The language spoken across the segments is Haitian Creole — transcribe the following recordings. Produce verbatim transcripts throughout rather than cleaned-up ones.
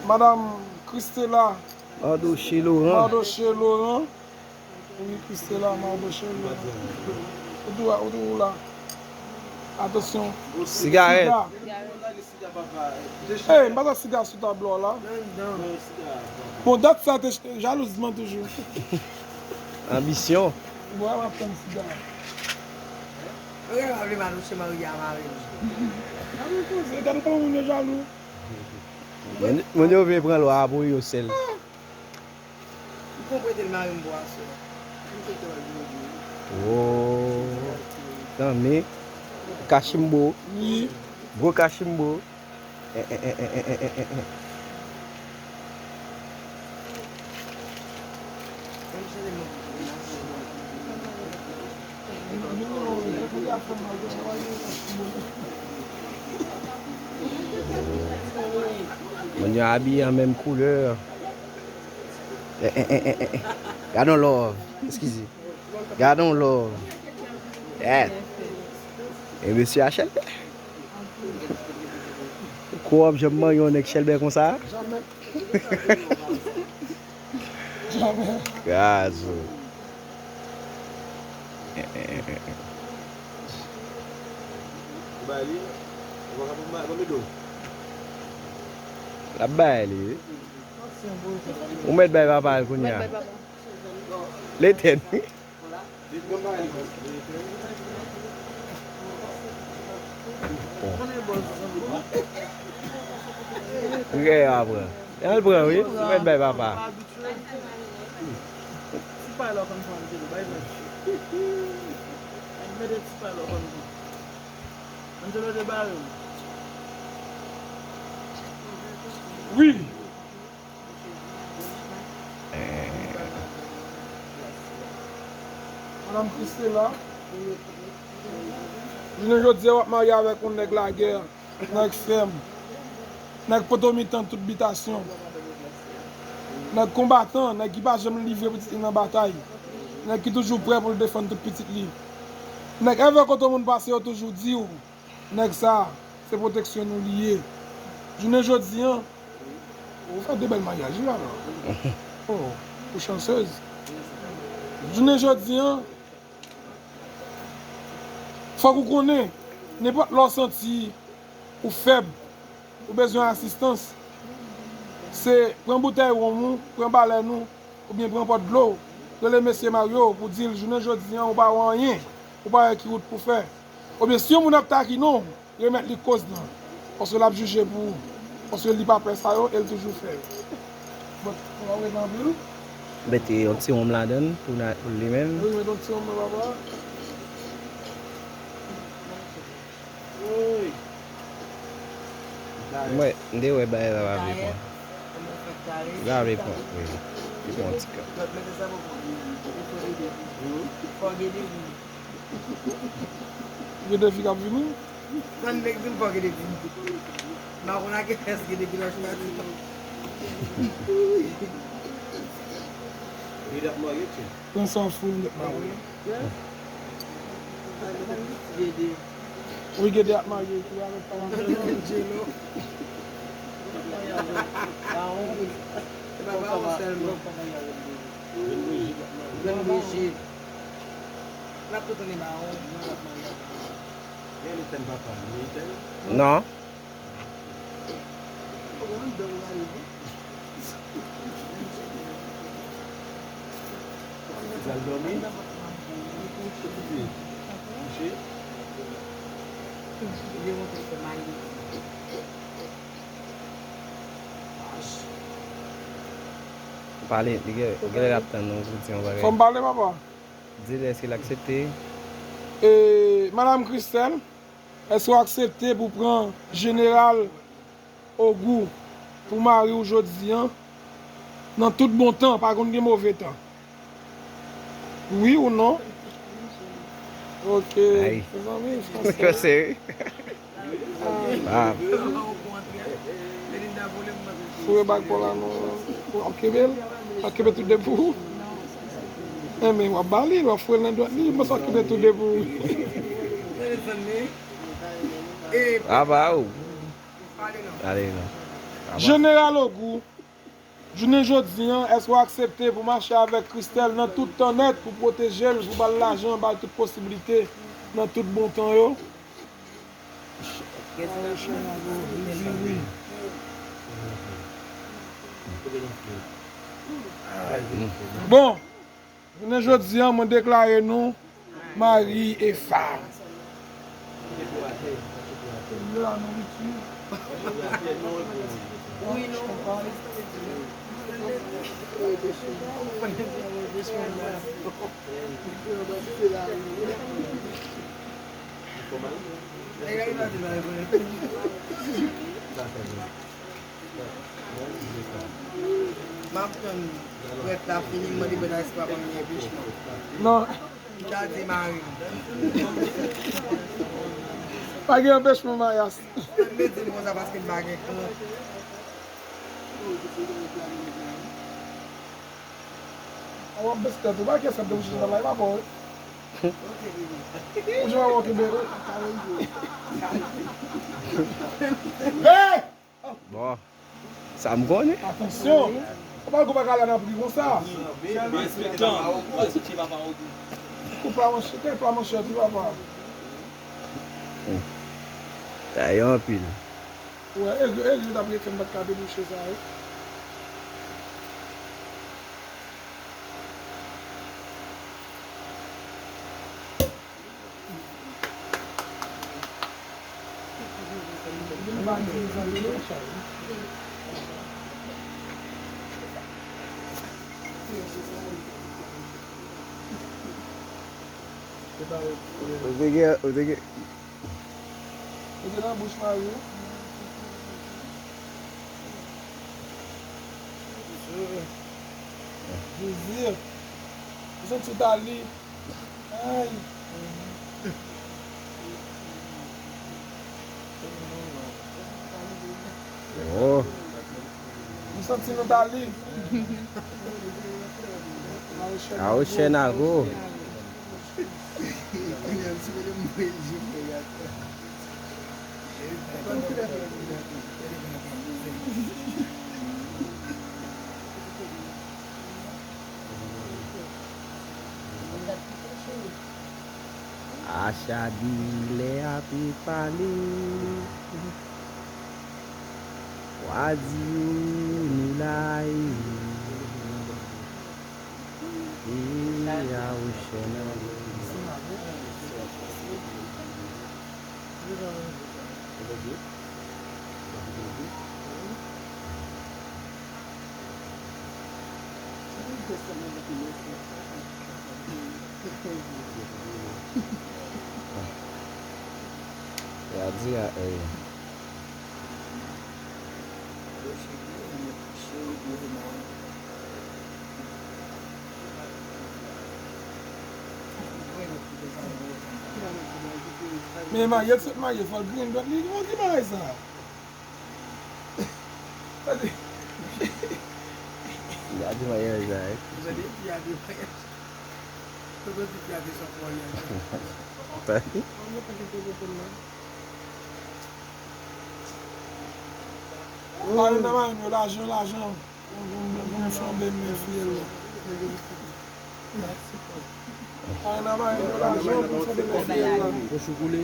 Madam Christela Mardoché Laurent. Mardoché Laurent. Wi, Christela Mardoché Laurent. Ou tou, ou tou la. Atansyon. Sigarèt. Siga. Ey, m pa ta siga sou tablo a la. Bon, dat sa te jalouzman toujou. Anbisyon. Bon, m ap tann siga. Mwen gen pa vle Mardoché marye a mari m. Gade kòman moun yo jalou. Moun, moun yo vle pran lwa a pou yo sèl. M konn prete l mari m pou aswè. Wo, tanmen, kachimbo. Wi. Gwo kachimbo. Eh, eh, eh, eh, eh, eh, eh, eh. Moun yo abiye an menm koulè. Eh, eh, eh, eh, eh, eh. Gad on love. Eskize. Gad on love. Yeah. E mesye a chèlbè. Ou kwè w ap janm marye yon nèg chèlbè konsa? Gazo. L ap bay li, wi. Ou mèt bay papa l kounye a. Letèn. Ou gen yon aprann. Al pran, wi. Ou mèt bay papa. Ti pay la w konn fè Angelo, bay vre. Mete ti pay la w konn fè. Angelo debare w. Wi. Madam Christela, jounen jodi a w ap marye avèk yon nèg lagè. Nèg fèm. Nèg poto mitan tout bitasyon. Nèg konbatan, nèg ki pa janm livre pitit li nan batay. Nèg ki toujou prè pou l defann tout pitit li. Nèg èvè kote moun pase yo toujou di w, nèg sa, se pwoteksyon nou li ye. Jounen jodi an, ou fè de bèl maryaj, wi, alò. Oh, ou chansez. Jounen jodi an, fòk ou konnen, nenpòt lè w santi ou fèb, ou bezwen asistans, se pran boutèy wonm ou, pran balèn ou, oubyen pran pòt dlo, rele mesye Mario pou di l jounen jodi an ou pa wè anyen, ou pa wè ki wout pou fè. Oubyen si yon moun ap takinen w, remèt li koz lan, paske l ap jije pou ou, paske li pa pè sa yo e l toujou fè yo. Bon, ou pa ret anpil. Mete yon ti wonm ladan l pou na-, pou li menm. Wi, mete yon ti wonm nan papa. Mwen, m te wè bagay la pa vle pran. Li pa vle pran, wi. Li pran yon ti kè. Gen de fi k ap vini. Tann nèg di m fò gen de fi. M pa konn a kilès gen de fi nan chwa di. Li ap marye, tchè. Pran san fou, li ap marye. Wi, Gede ap marye tou avèk Pawon Angelo. Angelo. Pawon. Se pa Pawon sèlman. Grann Brijit. L ap tou tounen Pawon. Non. Pale, li gen, li gen lè l ap tann nou pou di yon bagay. Fò m pale, papa. Di l èske l aksepte? E, Madam Christelle, èske w aksepte pou pran Jeneral Ogou pou mari w jodi an? Nan tout bon tan, pa konn gen move tan. Wi ou non? Ok. Ay. Mezanmi, franchman. Yo seri. Ah. Foure bag pa w la non. W ap kenbe l? W ap kenbe tout de pou ou? Enben, w ap ba li, w ap foure l nan dwèt li, mwen sa w ap kenbe tout de pou ou. Aba ou. Ale non. Jeneral Ogou, jounen jodi an, èske w aksepte pou mache avèk Christelle nan tout tan nèt, pou pwoteje l, pou ba l lajan, ba l tout posiblite nan tout bon tan yo? Bon, jounen jodi an, mwen deklare nou mari e fanm. M ap tann prèt la fini, m mande prèt la si pa konn gen anpechman. Non. M ta di mari m. Pa gen anpechman, Mayas. Mwen di l konsa paske m pa gen kont. A w ap bese tèt ou, pa gen sa de mouche nan la, e pa bon, wi. Mouche pa bon, kenbe. Hey! Bon. Sa m konnen. Atansyon! Ou pa gwo pa ka la nan pri konsa. Koup la manchèt, koup la manchèt, wi, papa. Sa yo anpil. Ou wè, egri, egri, t ap rete, m pa t ka debouche sa, wi. Ou te gen, ou te gen. Ou te nan bouch mari w. Jezi. Ou santi w ta li. Ay. Oh. M santi nou ta li. Awo chènago. Acha dilè ape pale. Wa di yo ni la e. E a ou chèn ale. Ya di a, eh. Men maryaj, sot maryaj, fò l grenn dwèt li, ki bagay sa? Gade maryaj la, wi. Gade fi a de maryaj. Tonton di fi a de sòt maryaj. Tande. Pale nan mari m yo, lajan, lajan. Mwen flanbe men fiyèl la. Pale nan mari m yo, lajan, mwen flanbe men fiyèl la. Poch ou koule.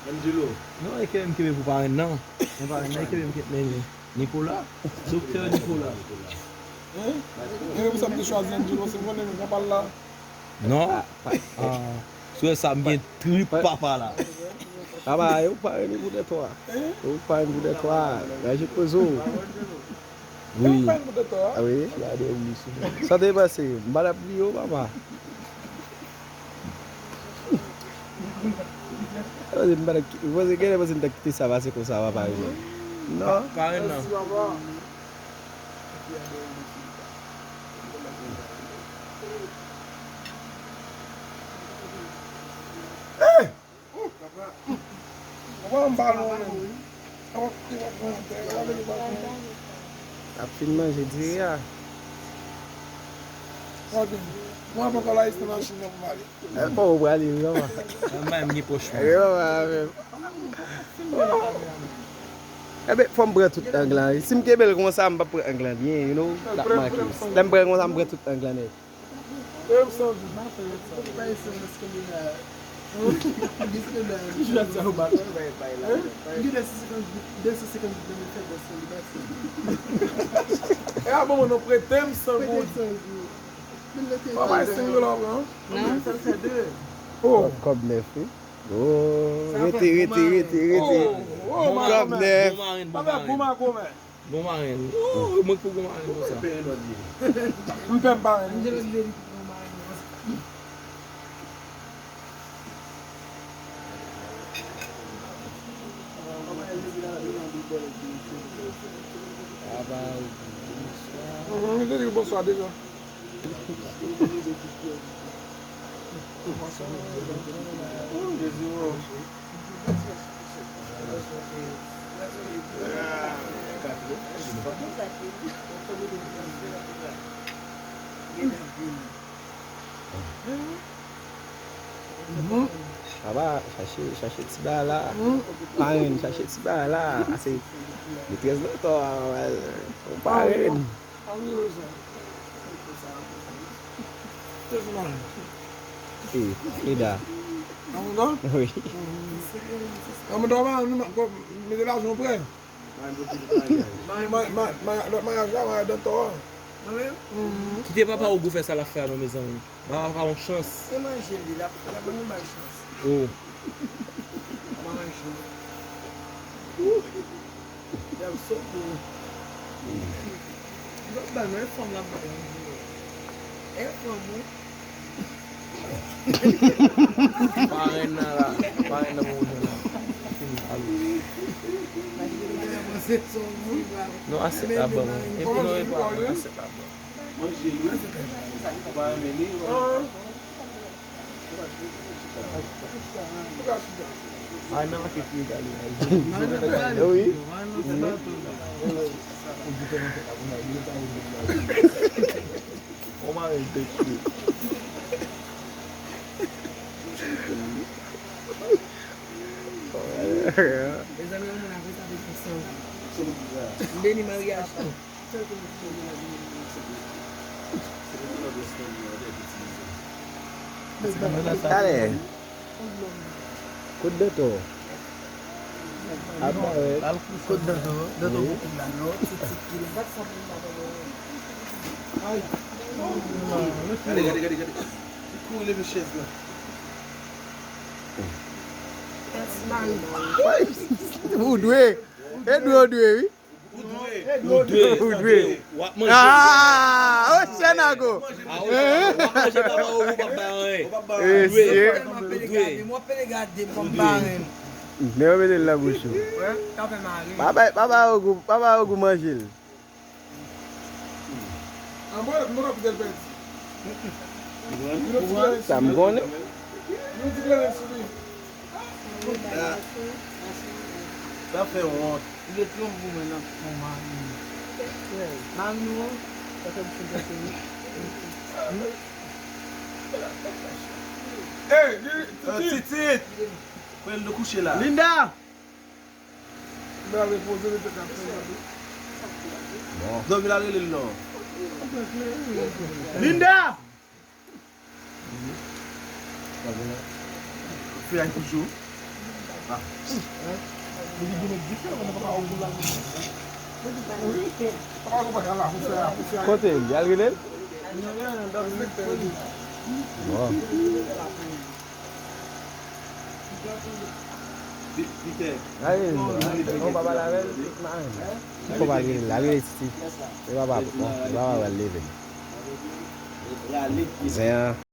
Angelo. Non, e ke m kenbe pou parenn nan. Men parenn nan, e kenbe m kenbe men li. Nicolas? Doktè Nicolas. Hein? E pou sa m te chwazi Angelo, se m konnen nou ka pale la. Non. Ah, sou sa m gen trip papa la. Papa, yo pa rele pou dètwa. Yo pa rele pou dètwa. Raje kozo. Wi. Ah wi. Gade wi. Sa te pase, m pa t ap bliye w, papa. Mwen panse, mwen panse, genlè panse m ta kite sa pase konsa, papa yo. Non. Parenn nan. Hey! Papa, m pa lwen menm. Ap fin manje diri a. Mwen poko la, este machin nan pou m ale. E, bon, ou prale, wi, mama. Mwen, m gen pòch mwen. Wi, mama, men. Ebe, fò m pran tout ang lan, wi. Si m kenbe l konsa, m p ap pran ang lan byen, you know, l ap make. Lè m pran konsa, m pran tout ang lan nèt. Premye m santi. E a bon, nou prete m san goud. Pa bay senk dola, pran. Non. Oh. Kòb nèf, wi. Oh, rete, rete, rete, rete. Oh, oh, kòb nèf. Bon marenn, bon marenn. Bon marenn. Oh, mwen pou bon marenn konsa. M pè m pa renmen. Papa, bonswa. Mhm, m te di w bonswa deja. Papa, chache, chache ti bagay la. Marenn, chache ti bagay la. Ase, detrès dòkta, ou parenn. E, Frida. Wi. Mete lajan prè. Lòt maryaj la, maryaj dantò a. Kite papa Ogou fè sa l ap fè a non, mezanmi. Ba papa yon chans. Se manje li, l ap, l ap ban nou bay chans. Oh. Manje. L ap sot pou. L ap bay mwen fanm l ap bay manje. E fanm, wi. Parenn nan la, parenn nan bon jan la. Fini, alo. Non, asyèt la ban mwen. Epi non, epi asyèt la ban mwen. Manje li. Ou pa renmen li? Ay, nan anke piye gade la. Wi. Ou mare l de piye. Mezanmi, yon moun ap rete avèk yon san gou. M beni maryaj la. Talè. Kout dantò. Ap ba wè. Kout dantò. Dantò pou kout la, non? Ti, ti, ti la. Gade, gade, gade, gade. Li kouri leve chèz la. Ou dwe. E dwe, ou dwe, wi. Ou dwe. Ou dwe. W ap manje. Ah, Oceanago. Ah, Oceanago. W ap manje, papa Ogou p ap bay anyen. Mesye. Ou dwe. Mwen pele gade, mwen pa renmen. Men yo mete l nan bouch ou. Papa, papa Ogou, papa Ogou manje l. Sa m konnen. Sa fè wont. Li te twonpe mwen nan fon mari m. Mari nou an, sa fè m fin gate wi. Hey, Titit! Kwen l kouche la. Linda! Linda repoze li te ka fè gade. Bon. Dòmi la rele l non. Linda! Fè a toujou. Ah. Kote l? Y al rele l? Bon. Pitè. Al rele l non. Non, pa pale avè l. Fò pa rele l. Al rele Titi. E papa, bon, e papa pral leve l. Kouzen an.